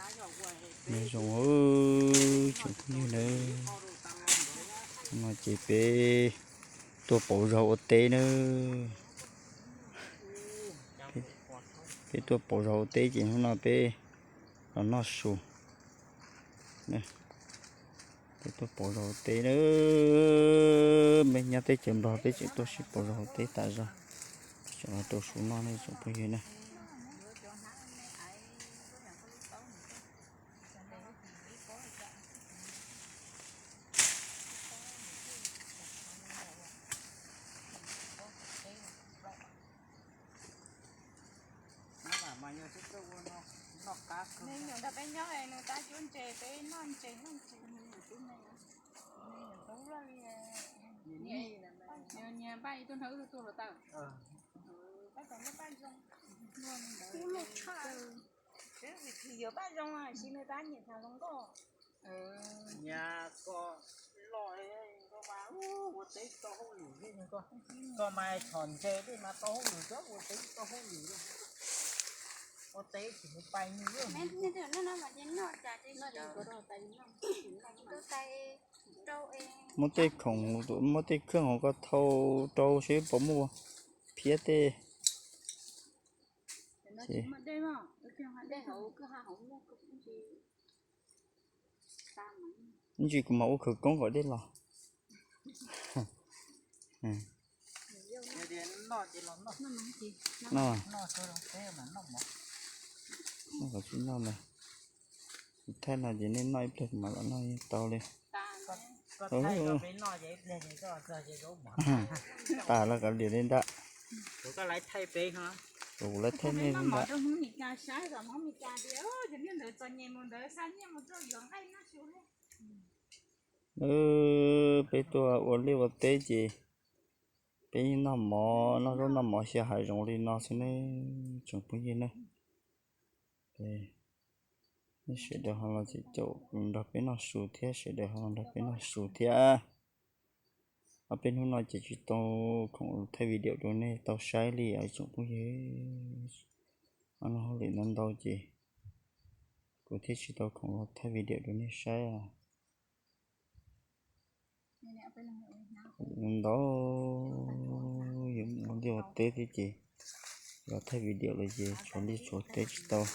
Nyob zoo tsoom phooj ywg nawb, no ces peb tuaj pauv zog ua teb nawb. Peb tuaj pauv zog ua teb ces hnub no peb los noj su. Peb tuaj pauv zog ua teb nawb, peb nyob teb chaws Nplog peb tseem tuaj sib pauv zog ua teb tas zog, tseem los rau su noj ne tsoom phooj ywg na. Me nyuam nrog peb nyob es nws tab cuab ntses, peb noj ntses noj ntses. Nyias npaj ib tug nrog wb tuaj hluav taws. Twb vim yog Paj Zoo mas, sis nws tab nyiam tham hluas nkauj. Nyab koj loj, koj mas ua teb tau hauj lwm li koj. Koj mas txhom ntses li mas tau hauj lwm, koj ua teb tau hauj lwm li. Ua teb tsis mus pais nws. Muab tej khoom, muab tej khawj hauv ko thau rau seb puas muaj phiab tej. Ib ntsis kuv mam ua khawv koob kom dej los. Noj, noj kom tsis noj na. Kuv thaij no ces nej noj ib pliag kuv mam los noj yeej tau li. Tas los kav liam li ntag. Kuv lawv thaij nej li ntag. Peb tuaj ua liaj ua teb ces peb noj mov, noj zaub noj mov xyaw hav zoov li no xwb ne tsoom phooj ywg ne. Nej sawv daws ho los ces caum nrog peb noj su thiab, sawv daws ho los nrog peb noj su thiab. Ob peb hnub no ces tsis tau khoom thaij video rau nej tau saib li os tsoom phooj ywg. Ob hnub hauj lwm ntau ntau ces kuv thiaj tsis tau khoom los thaij video rau nej saib. Ntau, yuav mus ua liaj ua teb thiab ces los thaij video lawm ces tshuav liaj tshuav teb tsis tau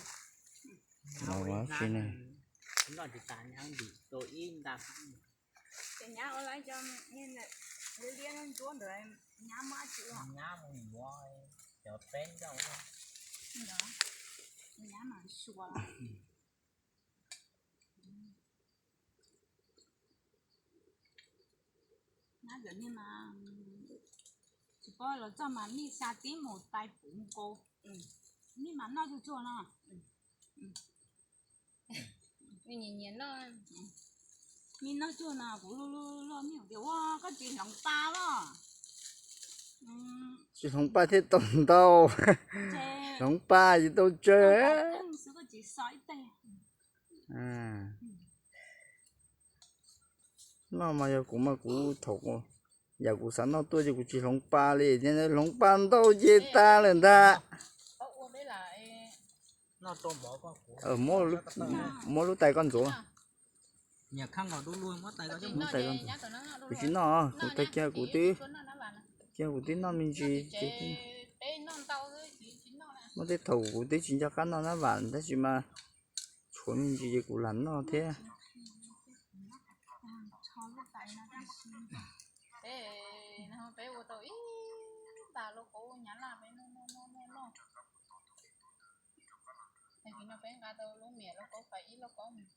los ua tsi ne. Ces nyab ua lawv cov liab ntsuab ntawd, nyab muab tsis ua. Nyab mus yuav cov peb ncauj. Nyab mas sua. Nyab cov niag mas tsis paub los txog mas mij xya tib mus tais puv nkaus. Mij mas noj tsuag tsuag no. Mij noj tsuag no kuv luaj luaj luaj mij tias ua koj tsis hloov pa los. Tsis hloov pa thiaj tau ntau. Hloov pa tsis tau tsawg. Noj mas yog kuv mas kuv thaum yam kuv xav noj tuaj ces kuv tsis hloov pa li, hloov pa ntau ces tas lawm ntag. Muab lub tais koj ntxuav. Kuv tsis noj, kuv tag kiag kuv twb, kiag kuv twb noj me ntsis ces muaj tej thaum kuv twb tsis nco qab noj nab vam tab sis mas tshuav me ntsis ces kuv lam noj thiab.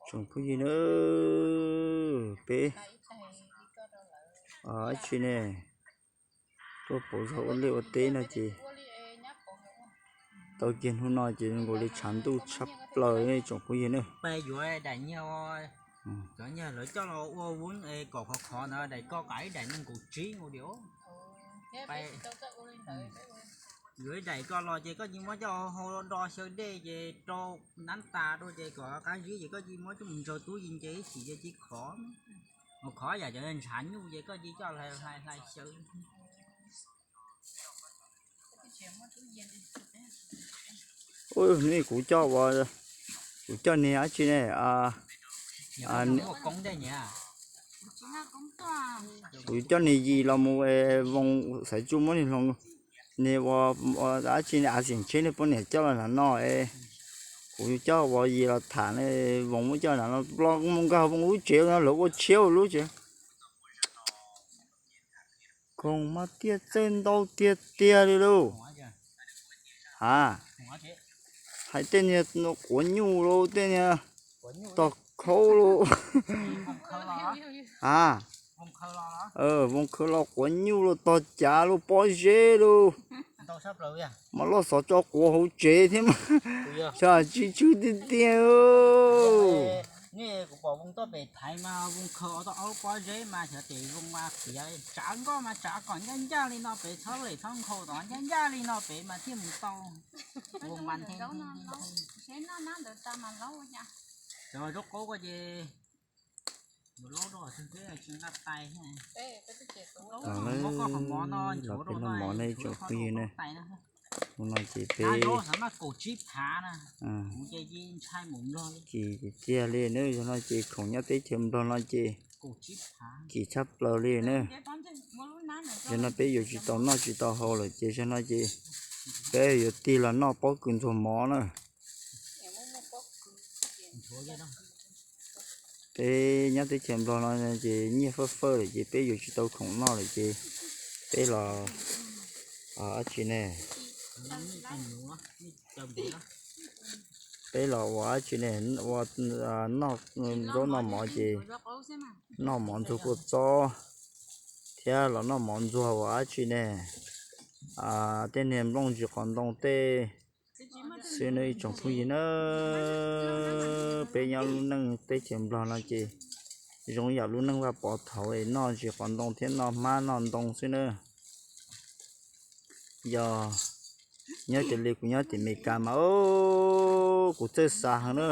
Tsoom phooj ywg na, peb ib tsi ne tuaj pauv zog ua liaj ua teb no ces tau kiag hnub no ces zoo nkaus li tshav ntuj tshaj plaws tsoom phooj ywg na. Yuav daim nyiag, cov nyiag lawv coj los ua vub kom khov khov ntawd, daim ko kav ib daim nees nkaum tsib nkaus diam. Yuav ib daim ko los ces koj cia muab coj hau do xyaw dej ces rau nab tas rau ces kom qab zib ces koj cia muab coj mus ntsaws tub yi nce ib chim ces cia khov. Mus khov yam cov ntshav nyuj ces koj cia coj hlais hlais xyaw. Hnub kuv coj ua, kuv Kuv coj niag dab tsi ne, kuv coj niag yim los mus, Voos Xaiv Tsuj muab niag hloov, niag ua dab tsi ne, av xeem tsheb niag poj niam coj los nram no es, kuv coj ua yim los tham ne, Voos muab coj nram no los mus nkag Voos lub tsev no lawv ua tshiab lub tsev. Koom mas tiag, txawj ntau tiag tiag li lauj. A, hais tej niag quav nyuj lauj, tej niag tog khaub lauj. A, Voos Khawv los quav nyuj lauj, tog cav lauj, pob zeb lauj, mas loj xov tso quav hauv tsev thiab mas, tsis tshwj tiag tiag. Nej, kuv pom Voos tuaj pem thaiv mas Voos Khawv tau ob lub pob zeb mas xyov tes Voos mas piav tsav nkoj mas tsav kom ncaj ncaj li no pem, txhob lem txhob nkhaus tom ncaj ncaj li no pem mas thiaj mus tau. Voos mas nthe cov zaub qaub ko ces mus laub rau tsis nqa tais. Los peb noj mov ne tsoom phooj ywg ne. Hnub no ces peb kim tiag tiag li na, yog no ces khoom nyob teb chaws Nplog no ces kim tshaj plaws li na. Yog no peb yuav tsis tau noj tsis tau haus lawm ces yog no ces peb yuav tig los noj pob kws ntxuag mov na. Peb nyob teb chaws Nplog no ces nyiaj fawj fawj lawm ces peb yuav tsis tau khoom noj lawm ces peb los, dab tsi ne, peb los ua dab tsi ne, ua, noj zaub noj mov ces noj mov ntxuag kua txob thiab los noj mov ntxuag ua dab tsi ne, tej niag nplooj ntsis qos ntoo tej xwb nawb ib tsoom phooj ywg na. Peb nyob lub neej teb chaws Nplog no ces zoo yam lub neej Vaj Pov thaud es noj ntsis qos ntoo thiab noj hmab noj ntoo xwb na. Yog nyob tias li kuv nyob tim Amelikas mas kuv txawj xav heev na.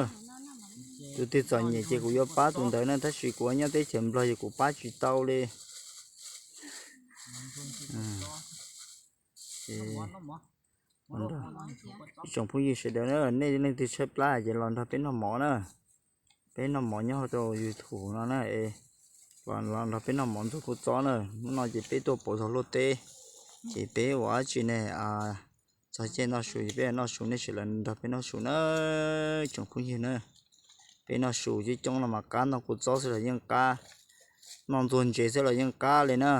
Tus twg txom nyem ces kuv yuav pab tus ntawd na, tab sis kuv nyob teb chaws Nplog ces kuv pab tsis tau li. Ib tsoom phooj ywg sawv daws na, nej leej twg tshaib plab ces los nrog peb noj mov na. Peb noj mov nyob rau YouTube no na, los nrog peb noj mov ntxuag kua txob na. Hnub no ces peb tuaj pauv zog luaj teb, ces peb ua dab tsi ne, txog caij noj su ces peb noj su, nej sawv daws nrog peb noj su na, tsoom phooj ywg na. Peb noj su coob coob no mas qab noj kua txob xwb los yeej qab, noj ntxuag ntses xwb los yeej qab li na.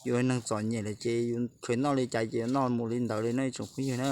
Yus neeg txom nyem lawm ces yus khaws noj li cas ces yuav noj mus li ntawd li na tsoom phooj ywg na.